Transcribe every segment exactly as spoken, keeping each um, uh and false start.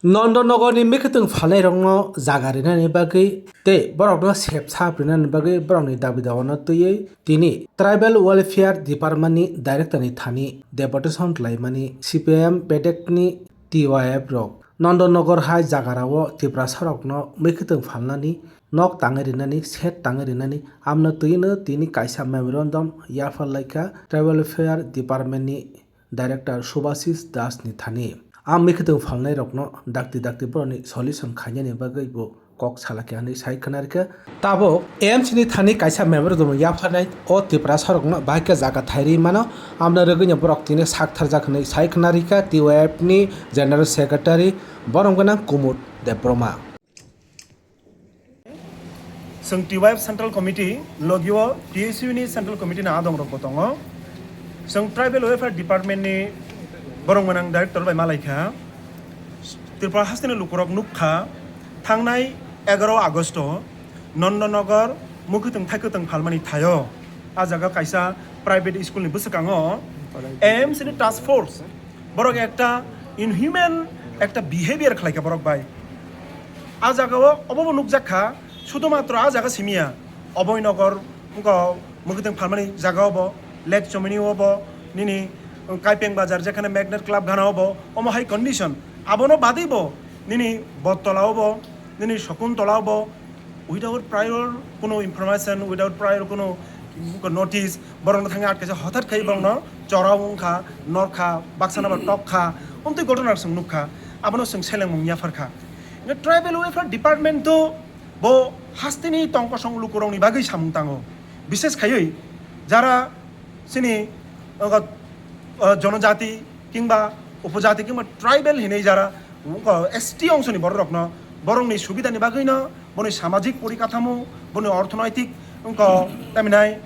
Nondonogorni mwkhwtwng phalnairokno jaga rinani bagwi tei borokno sep sap rinani bagwi borokni dabi dawano twiwi tini Tribal Welfare Departmentni Directorni thani deputation khlaimani C P I M bedekni T Y F rok Nondonogor hai jagarao Tiprasarokno mwkhwtwng phalnani, nok tangwi rinani, shed tangwi rinani, amno twino tini kaisa memorandum yapharlaikha Tribal Welfare Departmentni Director Subhashish Das ni thani. A mwkhwtwng phalnairokno dakti dakti borokni solution khainani bagwi bo kok salakha hinwi sai khwnarikha. Tabuk A M C ni thani kaisa memorandum yapharnai o Tiprasarokno bahai khe jaga thairwi mano, amno rwgwino borok tini sak tharjak hinwi sai khwnarikha T Y F ni General Secretary borom gwnang Kumud Debbarma. Chwng T Y F Central Committee, logio T S U ni Central Committee ni adong rok bo tongo. Chwng Tribal Welfare Department ni borok gwnang director bai malaikha. Tripura hasteni lukurok nukha, thangnai egaroh Agosto Nondonogor mwkhwtwng thaikwtwng phalmani thaio. A jaga kaisa private school ni bwswkango A M C ni task force borok ekta inhuman ekta behavior khlaikha borok bai. A jagao obobo nukjak kha, sudhumatro a jaga simiya, Oboi Nogor, wngkha mwkhwtwng phalmani jaga obo, Lake Chomini obo, nini Kaipeng Bazar jekhane Magnet Club gana obo, omo hai condition. Abono badwi bo nini Bottola obo, nini Shakuntala obo, without prior kuno information, without prior kuno notice, borokno thangwi atkaisa hothat khai borokno chorao wngkha, norkha, baksana bo tokkha, omtwi ghotona chwng nukha, abono chwng selengmung yapharkha. Tribal Welfare Department to bo hasteni tongkosong lukurokni bagwi samung tango, bishes khaiwi jara chini, o, o, jonojati kingba upojati kingba tribal hinwi jara, o, S T ongsoni bororokno borokni subidani bagwino boni samajik porikathamo, boni orthonoitik, wngkha, taminai,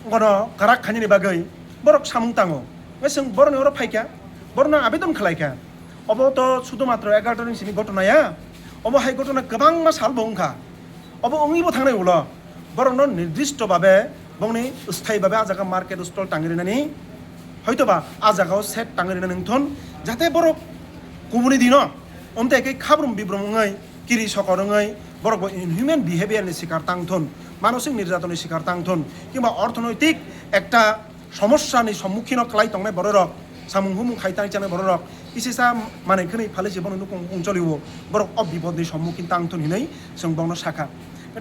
wngkha no karak khainani bagwi borok samung tango. Hwnkhe chwng borokni oro phaikha, borokno abedon khlaikha. Obo to sudhumatro egaroh ni sini ghotona ya, obo hai ghotona kwbangma sal bo wngkha. Obo wngwi bo thangnai ulo borokno nirdishto babe, bongni sthayi babe a jaga market stall tangwi rinani, hoitoba a jagao shed tangwi rinani wngthon, jate borok kubuni dino omte khe khabrum bibrum wngwi, kiri sokor wngwi borok bo inhuman behavior ni sikar tangthon, manosik nirjatoni sikar tangthon, kimba orthonoitik ekta somossani sommukhino kwlai tongnai bororok, samung humung khai tang chanai bororok, kisisa manwi khwnwi phalwi se bono nukung nukung choliwo, borok o bipodni sommukhin tangthon hinwi chwng bono sakha.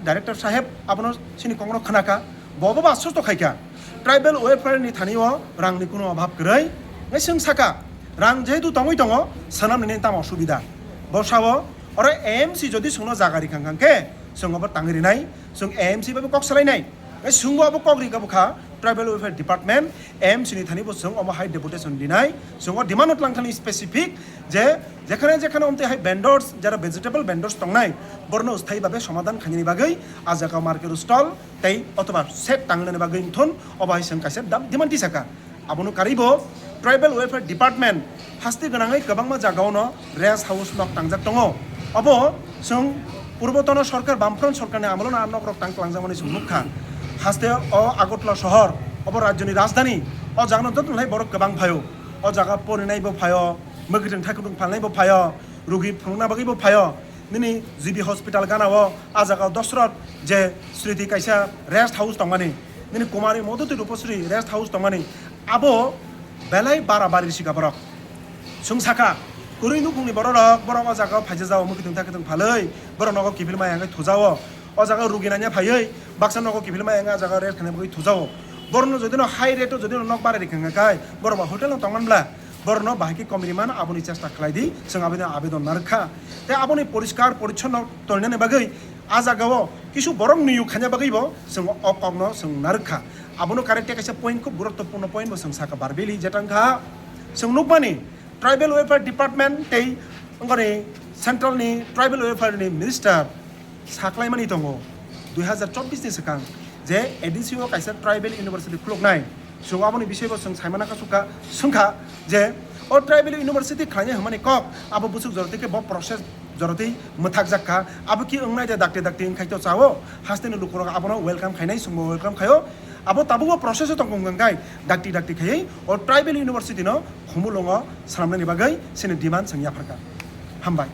Director saheb abono chini kokno khwnakha, bo bo ba susto khaikha, tribal welfare ni thani o rang ni kuno obhab kwrwi, hwnkhe chwng sakha, rang jehetu tongwi tongo, swnamni nini tamo osubida? Bo sao, oro A M C jodi chwngno jaga rikha hwnkhe chwng obo tangwi rinai, chwng A M C bai bo kok salainai. Hwnkhe chwngbo abo kok rikha bwkha Tribal Welfare Department, A M C ni thani bo chwng omo hai deputation rinai, chwng o demand o twlang thani specific je jekhane jekhane omtwi hai vendors, jara vegetable vendors tongnai, borno sthayi babe somadhan khainani bagwi a jaga market stall tei otoba shed tangnani bagwi wngthon, obo hai chwng kaisa dam-, demand tisakha. Abono karwi bo Tribal Welfare Department haste gwnangwi kwbangma jagao no rest house nok tangjak tongo. Obo chwng purbotono sorkar, Bamfront sorkarni amolono a nokrok tang twlangjakmani chwng nukha. Haste o Agartala sohor, obo rajyoni rajdhani, o jagano joto hai borok kwbang phaio. O jaga porinai bo phaio, mwkhwtwng thakwtwng phalnai bo phaio, rugi phunukna bagwi bo phaio. Nini G B hospital gana o, a jaga o Dosrot je Sriti kaisa rest house tongmani, nini Kumari Madhuti Rupasri rest house tongmani, abo belai bara bari risi ka borok. Chwng sakha, kwrwi nukhungni bororok, borok o jaga o phaijajao, mwkhwtwng thakwtwng phalwi, borok nogo kiphilma yangwi thujao. O jaga o rugi nanya phaiwi, baksa nogo kiphilma yangwi a jaga o rest khaina bagwi thujao. Borokno jodi no high rate o jodi no nok bara rikha hwnkha khai, borok ba hotel no tongman bla, borokno bahai khe komini mano, aboni chesta khlai di, chwng aboni abedon narwkha. Tei aboni poriskar porichonno toninani bagwi a jagao kisu borok niyuk khaina bagwi bo chwng o kokno chwng narwkha. Abono karwi tei kaisa point, khub guruttopurno point bo chwng sakha Barbili, jeta wngkha chwng nukmani Tribal Welfare Department tei wngkha ni central ni Tribal Welfare ni minister saklaimani tongo dui hazar chobbish ni swkang je A D C o kaisa tribal university khuluknai. Chwng aboni bisoi bo chwng saimana kasukha, swngkha je o tribal university khlainai hwnmani kok abo bwswk jorotwi khe bo process jorotwi mwthakjak kha. Abo ki wngnai de dakti dakti wngkhai to chao, hasteni lukurok abono welcome khainai, chwngbo welcome khaio. Abo tabukbo process o tongkha hwnkhai dakti dakti khaiwi o tribal university no Khumulwngo swnamnani bagwi chini demand chwng yapharkha. Hambai.